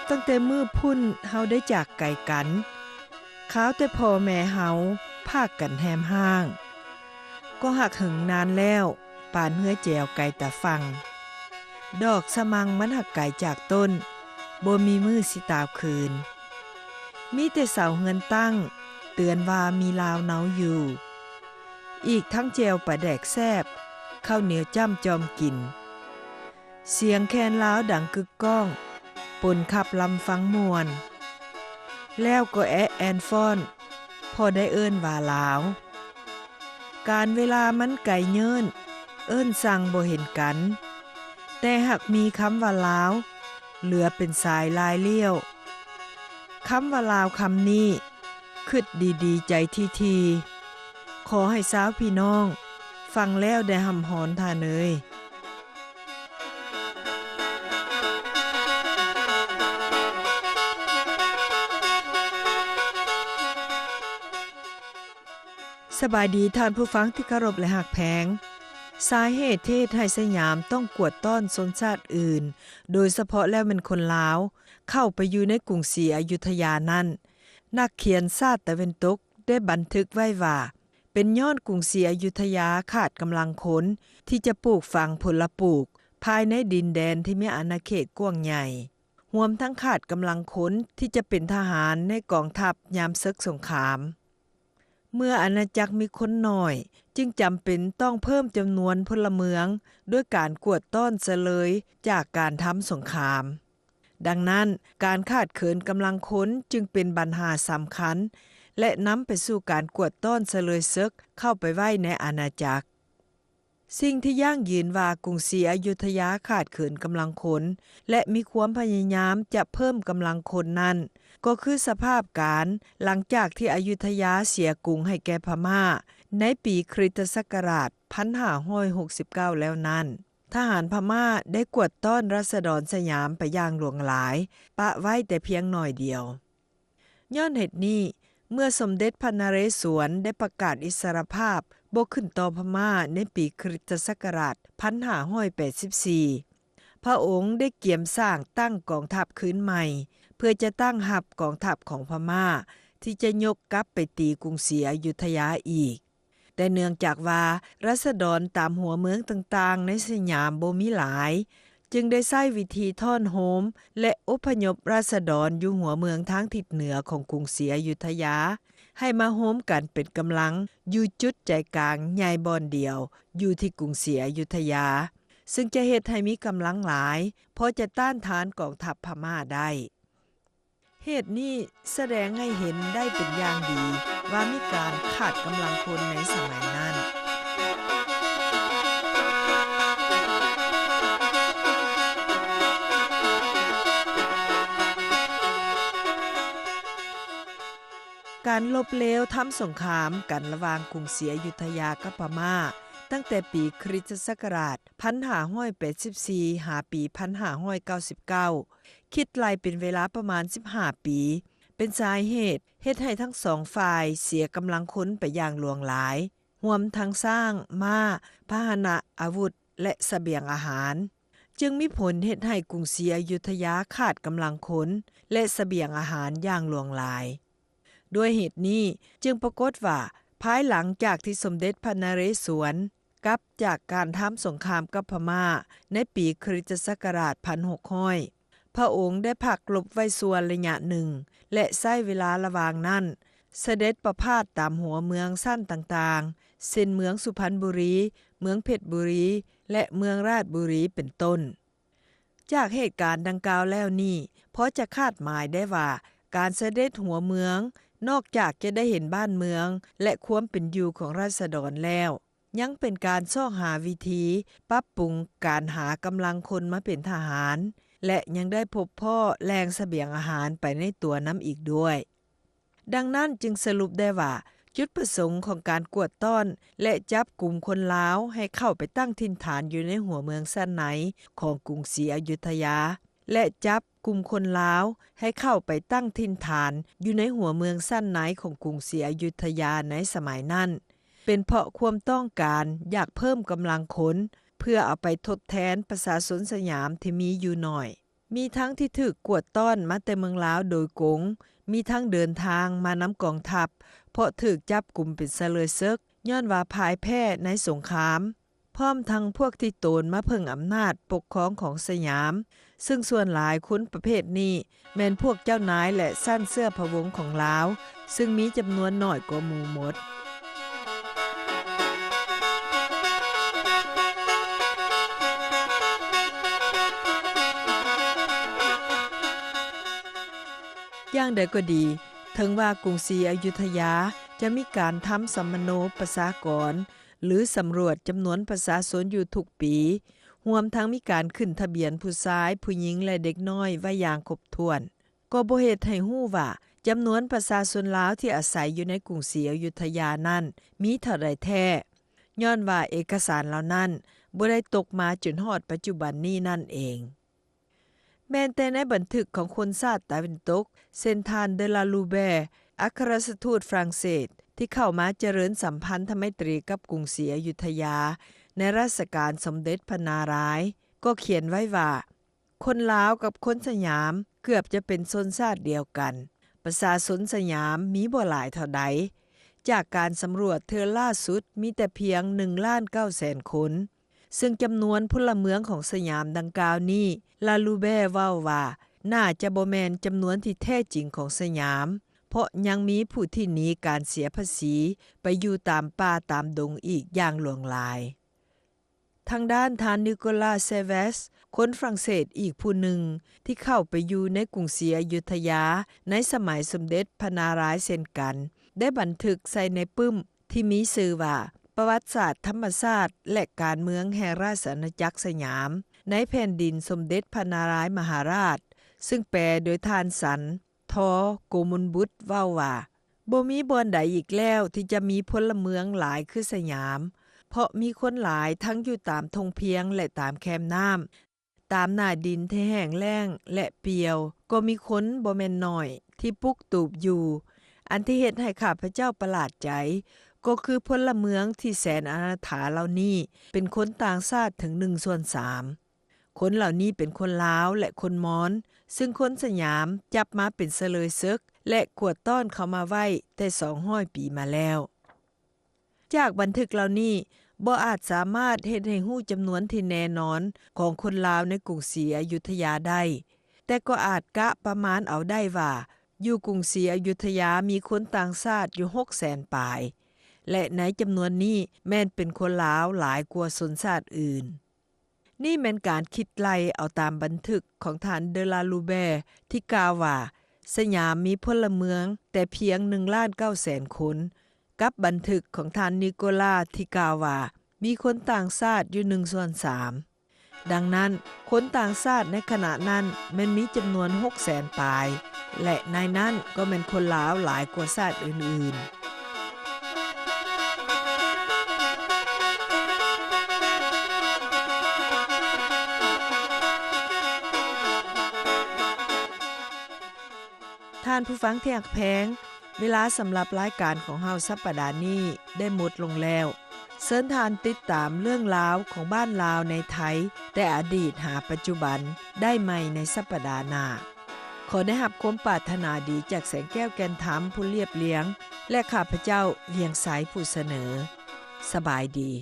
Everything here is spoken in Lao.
ຕັ້ງແຕ່ມື້ພຸ້ນເຮົາໄດ້ຈາກໄກກັນ, ຄາວແຕ່ພໍ່ແມ່ເຮົາພາກັນແຮມຮ້າງ. ກໍຮັກເຫິງນານແລ້ວ ປານເຮືອແຈວໄກຕາຝັ່ງ. ດອກສະມັງມັນຫາກໄກຈາກຕົ້ນ, ບໍ່ມີມື້ຊິຕາວຄືນ. ມີແຕ່ເສົາເຮືອນຕັ້ງ ເຕືອນວ່າມີລາວເນົາຢູ່. ອີກທັງແຈ່ວປາແດກແຊບ, ເຂົ້າໜຽວຈ້ຳຈອມກິນ. ສຽງແຄນລາວດັງກຶກກ້ອງ, ປົນຂັບລຳຟັງມ່ວນ. ແລ້ວກໍແອະແອ່ນຟ້ອນ, ພໍໄດ້ເອີ້ນວ່າລາວ. ການເວລາມັນໄກເຍີ້ນ, ເອີ້ນສັ່ງບໍ່ເຫັນກັນ, ແຕ່ຫາກມີຄຳວ່າລາວ ເຫຼືອເປັນສາຍລາຍລ້ຽວ. ຄຳວ່າລາວຄຳນີ້ ຄຶດດີໆໃຈຖີ່ໆ. ຂໍໃຫ້ຊາວພີ່ນ້ອງຟັງແລ້ວໄດ້ຮ່ຳຮອນທ່ານເອີຍ. ສະບາຍດີທ່ານຜູ້ຟັງທີ່ເຄົາລົບ ແລະ ຮັກແພງ. ສາເຫດທີ່ເຮັດໃຫ້ສະຫຍາມຕ້ອງກວດຕ້ອນຊົນຊາດອື່ນ, ໂດຍສະເພາະແລ້ວແມ່ນຄົນລາວ, ເຂົ້າໄປຢູ່ໃນກຸງສີອະຍຸທຍານັ້ນ, ນັກຂຽນຊາດຕາເວັນຕົກໄດ້ບັນທຶກໄວ້ວ່າ ເປັນຍ້ອນກຸງສີອະຍຸທຍາຂາດກຳລັງຄົນທີ່ຈະປູກຝັງຜົນລະປູກພາຍໃນດິນແດນທີ່ມີອານາເຂດກວ້າງໃຫຍ່, ຮວມທັງຂາດກຳລັງຄົນທີ່ຈະເປັນທະຫານໃນກອງທັບຍາມເສິກສົງຄາມ. ເມື່ອອານາຈັກມີຄົນໜ້ອຍ, ຈຶ່ງຈຳເປັນຕ້ອງເພີ່ມຈຳນວນພົນລະເມືອງ ດ້ວຍການກວດຕ້ອນຊະເລີຍຈາກການທຳສົງຄາມ. ດັ່ງນັ້ນ, ການຂາດເຂີນກຳລັງຄົນຈຶ່ງເປັນບັນຫາສຳຄັນ ແລະ ນຳໄປສູ່ການກວດຕ້ອນຊະເລີຍເສິກເຂົ້າໄປໄວ້ໃນອານາຈັກ. ສິ່ງທີ່ຢັ້ງຢືນວ່າກຸງສີອະຍຸທຍາຂາດເຂີນກຳລັງຄົນ ແລະ ມີຄວາມພະຍາຍາມຈະເພີ່ມກຳລັງຄົນນັ້ນ, ກໍຄືສະພາບການຫຼັງຈາກທີ່ອະຍຸທຍາເສຍກຸງໃຫ້ແກ່ພະມ້າໃນປີຄຣິສຕະສັກກະລາດພັນຫ້າຮ້ອຍຫົກສິບເກົ້າແລ້ວນັ້ນ, ທະຫານພະມ້າໄດ້ກວດຕ້ອນລາຊະດອນສະຫຍາມໄປຢ່າງຫຼວງຫຼາຍ, ປະໄວ້ແຕ່ພຽງໜ້ອຍດຽວ. ຍ້ອນເຫດນີ້, ເມື່ອສົມເດັດພະນະເຣສວນໄດ້ປະກາດອິດສະຫຼະພາບບໍ່ຂຶ້ນຕໍ່ພະມ້າໃນປີຄຣິສຕະສັກກະລາດພັນຫ້າຮ້ອຍແປດສິບສີ່, ພະອົງໄດ້ກຽມສ້າງຕັ້ງກອງທັບຄືນໃໝ່ ເພື່ອຈະຕັ້ງຮັບກອງທັບຂອງພະມ້າທີ່ຈະຍົກກັບໄປຕີກຸງສີອະຍຸທຍາອີກ. ແຕ່ເນື່ອງຈາກວ່າລາຊະດອນຕາມຫົວເມືອງຕ່າງໆໃນສະຫຍາມບໍ່ມີຫຼາຍ, ຈຶ່ງໄດ້ໃຊ້ວິທີທ້ອນໂຮມ ແລະ ອົບພະຍົບລາຊະດອນຢູ່ຫົວເມືອງທາງທິດເໜືອຂອງກຸງສີອະຍຸທຍາ ໃຫ້ມາໂຮມກັນເປັນກຳລັງຢູ່ຈຸດໃຈກາງໃຫຍ່ບ່ອນດຽວຢູ່ທີ່ກຸງສີອະຍຸທຍາ, ຊຶ່ງຈະເຮັດໃຫ້ມີກຳລັງຫຼາຍ ພໍຈະຕ້ານທານກອງທັບພະມ້າໄດ້. ເຫດນີ້ສະແດງໃຫ້ເຫັນໄດ້ເປັນຢ່າງດີວ່າມີການຂາດກຳລັງຄົນໃນສະໄໝນັ້ນ. ການລົບເລວທຳສົງຄາມກັນລະຫວ່າງກຸງສີອະຍຸທຍາກັບພະມ້າ ຕັ້ງແຕ່ປີຄຣິສຕະສັກກະລາດພັນຫ້າຮ້ອຍແປດສິບສີ່ ຫາປີພັນຫ້າຮ້ອຍເກົ້າສິບເກົ້າ ຄິດໄລ່ເປັນເວລາປະມານສິບຫ້າປີ ເປັນສາເຫດເຮັດໃຫ້ທັງສອງຝ່າຍເສຍກຳລັງຄົນໄປຢ່າງຫຼວງຫຼາຍ, ຮວມທັງຊ້າງ, ມ້າ, ພາຫະນະ, ອາວຸດ ແລະ ສະບຽງອາຫານ, ຈຶ່ງມີຜົນເຮັດໃຫ້ກຸງສີອະຍຸທຍາຂາດກຳລັງຄົນ ແລະ ສະບຽງອາຫານຢ່າງຫຼວງຫຼາຍ. ດ້ວຍເຫດນີ້ຈຶ່ງປາກົດວ່າ ພາຍຫຼັງຈາກທີ່ສົມເດັດພະນະເຣສວນກັບຈາກການທຳສົງຄາມກັບພະມ້າໃນປີຄຣິສຕະສັກກະລາດພັນຫົກຮ້ອຍ ພະອົງໄດ້ພັກລົບໄວ້ຊົ່ວໄລຍະໜຶ່ງ ແລະ ໃຊ້ເວລາລະຫວ່າງນັ້ນ ສະເດັດປະພາດຕາມຫົວເມືອງຊັ້ນຕ່າງໆ ເຊັ່ນ ເມືອງສຸພັນບູລີ, ເມືອງເພັດບູລີ ແລະ ເມືອງລາດບູລີ ເປັນຕົ້ນ. ຈາກເຫດການດັ່ງກ່າວແລ້ວນີ້ ພໍຈະຄາດໝາຍໄດ້ວ່າ ການສະເດັດຫົວເມືອງ ນອກຈາກຈະໄດ້ເຫັນບ້ານເມືອງ ແລະ ຄວາມເປັນຢູ່ຂອງລາຊະດອນແລ້ວ, ຍັງເປັນການຊອກຫາວິທີປັບປຸງການຫາກຳລັງຄົນມາເປັນທະຫານ ແລະ ຍັງໄດ້ພົບພໍ້ແຫຼ່ງສະບຽງອາຫານໄປໃນຕົວນຳອີກດ້ວຍ. ດັ່ງນັ້ນຈຶ່ງສະຫຼຸບໄດ້ວ່າ ຈຸດປະສົງຂອງການກວດຕ້ອນ ແລະ ຈັບກຸມຄົນລາວໃຫ້ເຂົ້າໄປຕັ້ງຖິ່ນຖານຢູ່ໃນຫົວເມືອງຊັ້ນໃນຂອງກຸງສີອະຍຸທຍາ ແລະ ຈັບ ກຸ່ມຄົນລາວໃຫ້ເຂົ້າໄປຕັ້ງຖິ່ນຖານຢູ່ໃນຫົວເມືອງຊັ້ນໃນຂອງກຸງສີອະຍຸທຍາໃນສະໄໝນັ້ນ ເປັນເພາະຄວາມຕ້ອງການຢາກເພີ່ມກຳລັງຄົນ ເພື່ອເອົາໄປທົດແທນປະຊາຊົນສະຫຍາມທີ່ມີຢູ່ໜ້ອຍ. ມີທັງທີ່ຖືກກວດຕ້ອນມາແຕ່ເມືອງລາວໂດຍກົງ, ມີທັງເດີນທາງມານຳກອງທັບ ເພາະຖືກຈັບກຸມເປັນຊະເລີຍເສິກ ຍ້ອນວ່າພ່າຍແພ້ໃນສົງຄາມ, ພ້ອມທັງພວກທີ່ໂຕນມາເພິ່ງອຳນາດປົກຄອງຂອງສຍາມ, ຊຶ່ງສ່ວນຫຼາຍຄົນປະເພດນີ້ແມ່ນພວກເຈົ້ານາຍ ແລະ ຊັ້ນເຊື້ອພະວົງຂອງລາວ, ຊຶ່ງມີຈຳນວນໜ້ອຍກວ່າໝູ່ໝົດ. ຢ່າງໃດກໍດີ, ເຖິງວ່າກຸງສີອະຍຸດທະຍາຈະມີການທຳສຳມະໂນປະຊາກອນ ຫຼື ສຳຫຼວດຈຳນວນປະຊາຊົນຢູ່ທຸກປີ, ຮວມທັງມີການຂຶ້ນທະບຽນຜູ້ຊາຍ, ຜູ້ຍິງ ແລະ ເດັກນ້ອຍໄວ້ຢ່າງຄົບຖ້ວນ, ກໍບໍ່ເຮັດໃຫ້ຮູ້ວ່າຈຳນວນປະຊາຊົນລາວທີ່ອາໄສຢູ່ໃນກຸງສີອະຍຸດທະຍານັ້ນມີເທົ່າໃດແທ້, ຍ້ອນວ່າເອກະສານເຫຼົ່ານັ້ນບໍ່ໄດ້ຕົກມາຈົນຮອດປັດຈຸບັນນີ້ນັ້ນເອງ. ແມ່ນແຕ່ໃນບັນທຶກຂອງຄົນຊາດຕາເວັນຕົກ ເຊັ່ນ ທ່ານ ເດລາລູແບ ອັກຄະລັດຖະທູດຝຣັ່ງເສດ ທີ່ເຂົ້າມາຈະເລີນສຳພັນທະໄມຕຣີກັບກຸງສີອະຍຸດທະຍາ ໃນລາຊະການສົມເດັດພະນາລາຍ ກໍຂຽນໄວ້ວ່າ ຄົນລາວກັບຄົນສຍາມເກືອບຈະເປັນຊົນຊາດດຽວກັນ. ປະຊາຊົນສຍາມມີບໍ່ຫຼາຍເທົ່າໃດ. ຈາກການສຳຫຼວດເທື່ອລ່າສຸດມີແຕ່ພຽງໜຶ່ງລ້ານເກົ້າແສນຄົນ. ຊຶ່ງຈຳນວນພົນລະເມືອງຂອງສຍາມດັ່ງກ່າວນີ້ ລາລູແບເວົ້າວ່າ ໜ້າຈະບໍ່ແມ່ນຈຳນວນທີ່ແທ້ຈິງຂອງສຍາມ, ເພາະຍັງມີຜູ້ທີ່ໜີການເສຍພາສີໄປຢູ່ຕາມປ່າຕາມດົງອີກຢ່າງຫຼວງຫຼາຍ. ທາງດ້ານທ່ານ ນິໂກລາ ເຊແວສ ຄົນຝຣັ່ງເສດອີກຜູ້ໜຶ່ງ ທີ່ເຂົ້າໄປຢູ່ໃນກຸງສີອະຍຸດທະຍາໃນສະໄໝສົມເດັດພະນາລາຍເຊັ່ນກັນ ໄດ້ບັນທຶກໃສ່ໃນປຶ້ມ ທີ່ມີຊື່ວ່າ ປະຫວັດສາດທຳມະຊາດ ແລະ ການເມືອງແຫ່ງລາຊະອານາຈັກສຍາມ ໃນແຜ່ນດິນສົມເດັດພະນາລາຍມະຫາລາດ, ຊຶ່ງແປໂດຍທ່ານ ສັນ ທ ໂກມົນບຸດ ເວົ້າວ່າ ບໍ່ມີບ່ອນໃດອີກແລ້ວທີ່ຈະມີພົນລະເມືອງຫຼາຍຄືສຍາມ, ເພາະມີຄົນຫຼາຍທັງຢູ່ຕາມທົ່ງພຽງ ແລະ ຕາມແຄມນ້ຳ, ຕາມໜ້າດິນທີ່ແຫ້ງແລ້ງ ແລະ ປ່ຽວ ກໍມີຄົນບໍ່ແມ່ນໜ້ອຍທີ່ປຸກຕູບຢູ່. ອັນທີ່ເຮັດໃຫ້ຂ້າພະເຈົ້າປະຫຼາດໃຈ ກໍຄືພົນລະເມືອງທີ່ແສນອະນາຖາເຫຼົ່ານີ້ ເປັນຄົນຕ່າງຊາດເຖິງໜຶ່ງສ່ວນສາມ. ຄົນເຫຼົ່ານີ້ເປັນຄົນລາວ ແລະ ຄົນມອນ, ຊຶ່ງຄົນສຍາມຈັບມາເປັນຊະເລີຍເສິກ ແລະ ກວດຕ້ອນເຂົ້າມາໄວ້ແຕ່ສອງຮ້ອຍປີມາແລ້ວ. ຈາກບັນທຶກເຫຼົ່ານີ້ ບໍ່ອາດສາມາດເຮັດໃຫ້ຮູ້ຈຳນວນທີ່ແນ່ນອນຂອງຄົນລາວໃນກຸງສີອະຍຸດທະຍາໄດ້, ແຕ່ກໍອາດກະປະມານເອົາໄດ້ວ່າ ຢູ່ກຸງສີອະຍຸດທະຍາມີຄົນຕ່າງຊາດຢູ່ຫົກແສນປາຍ, ແລະ ໃນຈຳນວນນີ້ແມ່ນເປັນຄົນລາວຫຼາຍກວ່າຊົນຊາດອື່ນ. ນີ້ແມ່ນການຄິດໄລ່ເອົາຕາມບັນທຶກຂອງທ່ານ ເດລາລູແບ ທີ່ກ່າວວ່າ ສຍາມມີພົນລະເມືອງແຕ່ພຽງໜຶ່ງລ້ານເກົ້າແສນຄົນ, ກັບບັນທຶກຂອງທ່ານ ນິໂກລາ ທີ່ກ່າວວ່າ ມີຄົນຕ່າງຊາດຢູ່ໜຶ່ງສ່ວນສາມ. ດັ່ງນັ້ນ, ຄົນຕ່າງຊາດໃນຂະນະນັ້ນແມ່ນມີຈຳນວນຫົກແສນປາຍ, ແລະ ໃນນັ້ນກໍແມ່ນຄົນລາວຫຼາຍກວ່າຊາດອື່ນໆ. ທ່ານຜູ້ຟັງທີ່ຮັກແພງ, ເວລາສຳລັບລາຍການຂອງເຮົາສັບປະດານີ້ໄດ້ໝົດລົງແລ້ວ. ເຊີນທ່ານຕິດຕາມເລື່ອງລາວຂອງບ້ານລາວໃນໄທ ແຕ່ອະດີດຫາປັດຈຸບັນໄດ້ໃໝ່ໃນສັບປະດາໜ້າ. ຂໍໄດ້ຮັບຄວາມປາດຖະໜາດີຈາກແສງແກ້ວ ແກ່ນທຳ ຜູ້ລຽບລຽງ ແລະ ຂ້າພະເຈົ້າ ວຽງໄຊ ຜູ້ສະເໜີ. ສະບາຍດີ.